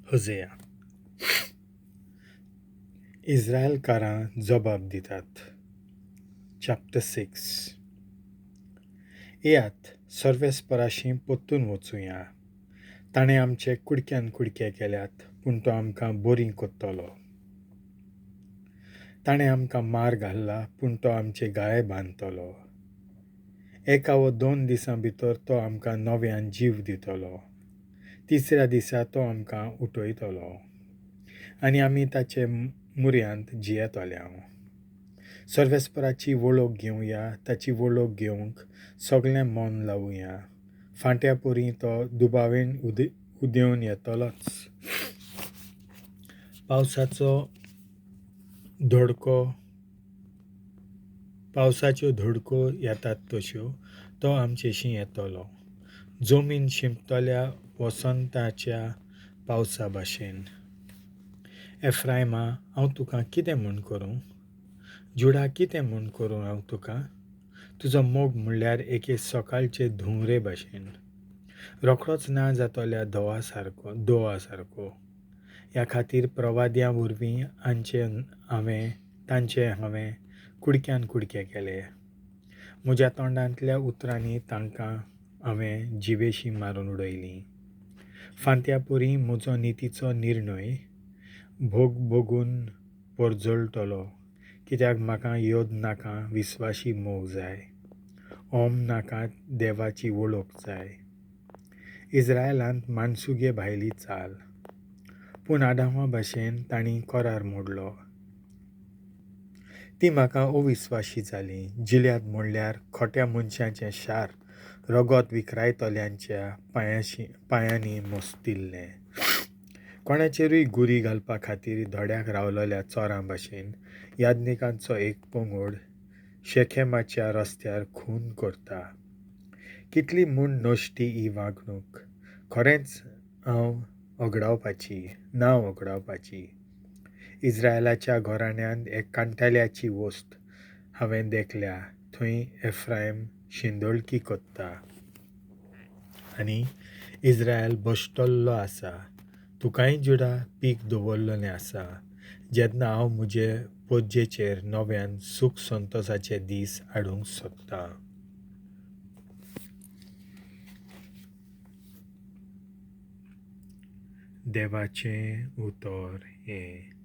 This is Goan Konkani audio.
होझेया. इस्रायलकारां जबाब दितात. चॅप्टर 6. येयात, सर्वेस्पराशी परतून वचुया. ताणें आमचे कुडक्यान कुडके केल्यात, पूण तो आमकां बरीं करतलो. ताणें आमकां मार घाल्ला, पूण तो आमचे गाये बांदतलो. एका वो 2 दिसां भितर तो आमकां नव्यान जीव दितलो. तिसऱ्या दिसा तो आमकां उठयतलो आनी आमी ताचे मुऱ्यांत जियेतले. सर्वेस्पराची वळख घेवया, ताची वळख घेवंक सगळें मन लावुया. फांट्या परी तो दुबावेन उदेवन येतलोच. पावसाच्यो धडको येतात तश्यो तो आमचेशी येतलो, जमीन शिंपतल्या वसंताच्या पावसा भाशेन. एफ्रायमा, हांव तुका कितें म्हूण करूं? जुडा, कितें म्हूण करूं हांव तुका? तुजो मोग म्हणल्यार एके सकाळचे धुंवरे भाशेन, रोखडोच ना जातल्या धोवा सारको. ह्या खातीर प्रवाद्यां वरवीं तांचे हांवें कुडक्यान कुडके केले. म्हज्या तोंडांतल्या उतरांनी तांकां हांवें जिवेशी मारून उडयलीं. फांत्या परी म्हजो नितीचो निर्णय भोग भोगून परजळटलो, कित्याक म्हाका योद नाका, विस्वाशी मोग जाय. ओम नाका, देवाची वळख जाय. इस्रायलांत मानसुगे भायली चाल, पूण आदामा भाशेन तांणी करार मोडलो. ती म्हाका अविस्वाशी जाली. जिल्याद म्हणल्यार खोट्या मनशांचें शार, रगत विकरायतल्यांच्या पांयांनी मस्तिल्लें. कोणाचेरूय गुरी घालपा खातीर धड्याक रावलेल्या चोरां भाशेन याज्ञिकांचो एक पंगड शेखेमाच्या रस्त्यार खून करता. कितली म्हूण नश्टी ही वागणूक! खरेंच हांव ओगडावपाची, नांव ओगडावपाची. इस्रायलाच्या घराण्यांत एक कांठाल्याची वस्त हांवें देखल्या, थंय एफ्रायम शिंदोळकी करता आनी इस्रायल बश्टल्लो आसा. तुकाय जुडा पीक दवरलेलें आसा, जेन्ना हांव म्हजे पोज्जेचेर नव्यान सूख संतोसाचे दीस हाडूंक सोदतां. देवाचें उतर हें.